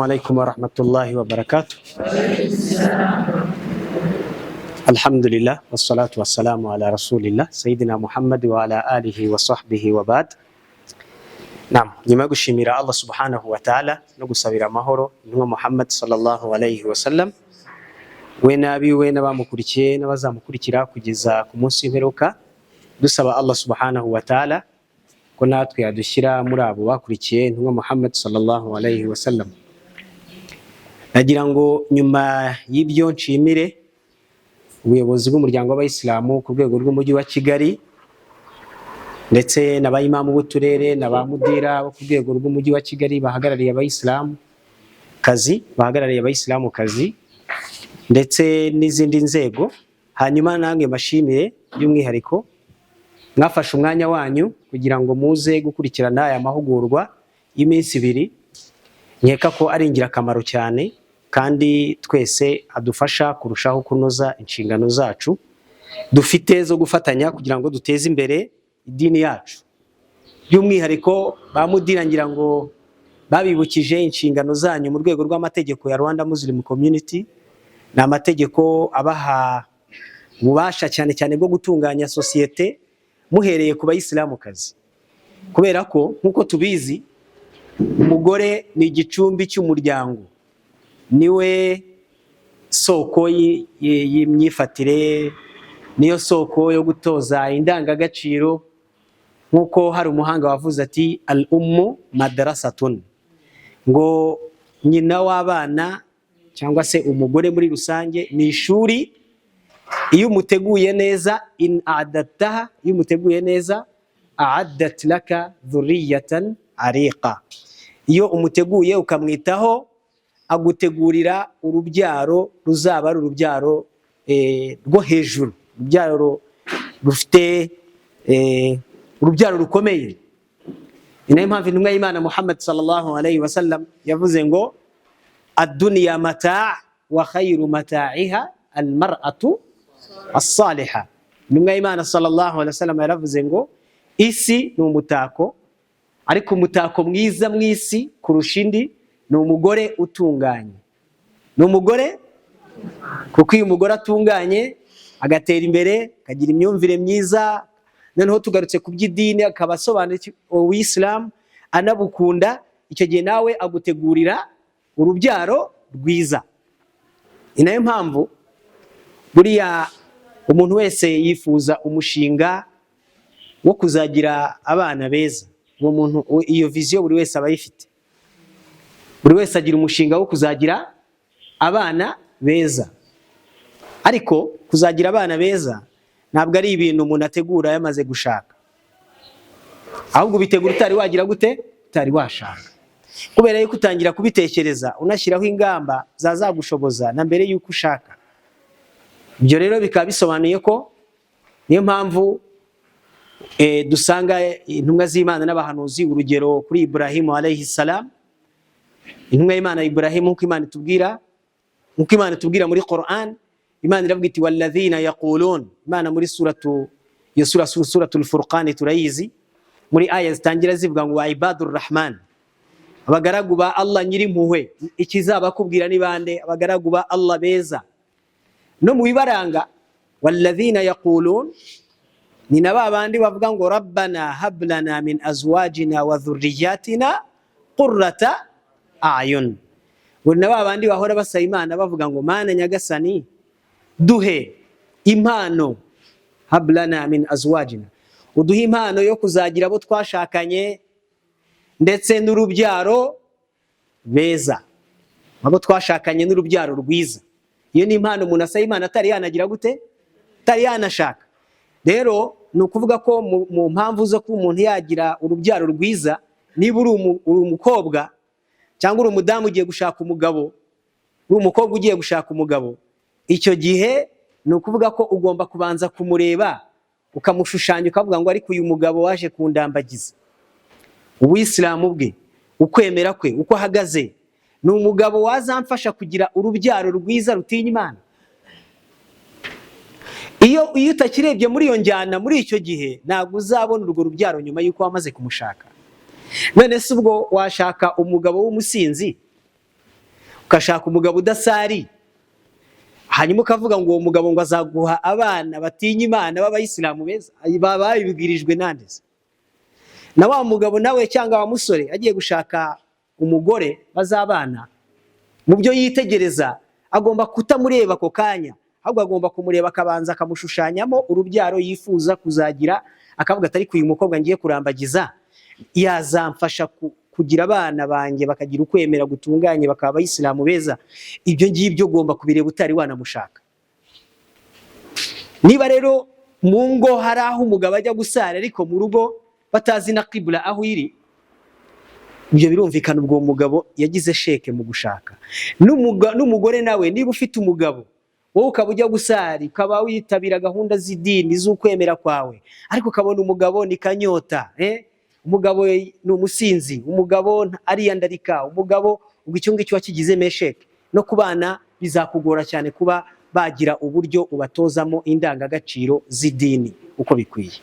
عليكم ورحمة الله وبركاته. الحمد لله والصلاة والسلام على رسول الله سيدنا محمد وعلى آله وصحبه وبعد. Naam, nyuma yo gushimira Allah subhanahu wa ta'ala no gusabira amahoro intumwa Muhammad sallallahu alayhi wa sallam, we n'abiwe n'abamukurikiye n'abazamukurikira kugeza ku munsi w'imperuka, dusaba Allah subhanahu wa ta'ala ko natwe yadushyira muri abo bakurikiye intumwa Muhammad sallallahu alayhi wa sallam. Nagira ngo nyuma y'ibyo nshimire ubuyobozi bw'umuryango w'abayisilamu ku rwego rw'umujyi wa Kigali, ndetse n'abayimamu b'uturere na ba mudira bo ku rwego rw'umujyi wa Kigali bahagarariye abayisilamu kazi, bahagarariye abayisilamu kazi, ndetse n'izindi nzego. Hanyuma namwe mbashimire by'umwihariko mwafashe umwanya wanyu kugira ngo muze gukurikirana aya mahugurwa y'iminsi 2. Nkeka ko ari ingirakamaro cyane kandi twese adufasha kurushaho kunoza inshingano zacu dufite zo gufatanya kugira ngo duteze imbere idini yacu. By'umwihariko ba mudira, ngira ngo babibukije inshingano zanyu mu rwego rw'amategeko ya Rwanda Muslim Community. Ni amategeko abaha ububasha cyane cyane bwo gutunganya sosiyete muhereye ku bayisilamukazi, kubera ko nk'uko tubizi umugore ni igicumbi cy'umuryango, niwe soko y'imyifatire, niyo soko yo gutoza indangagaciro. Nk'uko hari umuhanga wavuze ati al ummu madrasatun, ngo nyina w'abana cyangwa se umugore muri rusange ni ishuri. Iyo umuteguye neza, in a'dadtaha, iyo umuteguye neza, a'addat laka dhurriyatan ariqa, iyo umuteguye ukamwitaho agutegurira urubyaro ruzaba ari urubyaro rwo hejuru, urubyaro rufite urubyaro rukomeye. Ni nayo mpamvu intumwa y'Imana Muhammad sallallahu alayhi wa sallam yavuze ngo ad-dunya mata' wa khayru mata'iha al-mar'atu as-saliha. Intumwa y'Imana sallallahu alayhi wa sallam yaravuze ngo isi ni umutako, ariko umutako mwiza mu isi kurusha indi ni umugore utunganye. Ni umugore, kuko iyo umugore atunganye agatera imbere, akagira imyumvire myiza, noneho tugarutse ku by'idini, akaba asobanukiwe ubuyisilamu anabukunda, icyo gihe nawe agutegurira urubyaro rwiza. Ni nayo mpamvu buriya umuntu wese yifuza umushinga wo kuzagira abana beza. Uwo muntu, iyo vision buri wese aba ayifite. Buri wese agira umushinga wo kuzagira abana beza, ariko kuzagira abana beza ntabwo ari ibintu umuntu ategura yamaze gushaka, ahubwo ubitegura utari wagira gute, utari washaka, kubera yuko utangira kubitekereza unashyiraho ingamba zazagushoboza na mbere yuko ushaka. Ibyo rero bikaba bisobanuye ko niyo mpamvu dusanga intumwa z'Imana n'abahanuzi, urugero kuri Ibrahimu alayhi salam, intumwa y'Imana Ibrahimu, nk'uko Imana itubwira muri Quran. Imana iravuga iti walladhina yaqulun. Imana muri suratu, iyo sura, suratul Furqan turayizi, muri aya zitangira zivuga ngo wa ibadur rahman, abagaragu ba Allah nyirimpuhwe. Ikizabakubwira ni bande? Abagaragu ba Allah beza. No mu bibaranga, walladhina yaqulun, ni na ba bandi bavuga ngo rabbana hablana min azwajina wa dhurriyyatina qurrata a'yun. Ngo na ba bandi bahora basaba Imana bavuga ngo Mana nyagasani, duhe impano, hablana min azwajina, uduhe impano yo kuzagira abo twashakanye ndetse n'urubyaro beza, abo twashakanye n'urubyaro rwiza. Iyo ni impano umuntu asaba Imana atari yanagira gute, atari yanashaka. Rero ni ukuvuga ko mu mpamvu zo kuba umuntu yagira urubyaro rwiza, niba uri umukobwa cyangwa uri umudamu ugiye gushaka umugabo, uri umukobwa ugiye gushaka umugabo, icyo gihe ni ukuvuga ko ugomba kubanza kumureba, ukamushushanya, ukavuga ngo ariko uyu mugabo waje kundambagiza, ubuyisilamu bwe, ukwemera kwe, uko ahagaze, ni umugabo wazamfasha kugira urubyaro rwiza rutinya Imana? Iyo utakirebye muri iyo njyana muri icyo gihe, ntabwo uzabona urwo rubyaro nyuma y'uko wamaze kumushaka. None se ubwo washaka umugabo w'umusinzi? Ugashaka umugabo udasari, hanyuma ukavuga ngo uwo mugabo ngo azaguha abana batinya Imana b'abayisilamu beza, baba babibwirijwe nande se? Na wa mugabo nawe cyangwa wa musore agiye gushaka umugore bazabana, mu byo yitegereza agomba kutamureba ako kanya, ahubwo agomba kumureba akabanza akamushushanyamo urubyaro yifuza kuzagira, akavuga ati ariko uyu mukobwa ngiye kurambagiza yazamfasha kugira abana banjye bakagira ukwemera gutunganye, bakaba abayisilamu beza. Ibyo ngibyo ugomba kubireba utari wanamushaka. Niba rero mu ngo hari aho umugabo ajya gusara ariko mu rugo batazi na kibula aho iri, ibyo birumvikana ubwo uwo mugabo yagize échec mu gushaka. N'umugore nawe, niba ufite umugabo, wowe ukaba ujya gusari, ukaba witabira gahunda z'idini z'ukwemera kwawe, ariko ukabona umugabo ni kanyota, eh? Umugabo ni umusinzi, umugabo ariyandarika, umugabo ubwo icyo ngicyo wakigizemo échec, no ku bana bizakugora cyane kuba bagira uburyo ubatozamo indangagaciro z'idini uko bikwiye.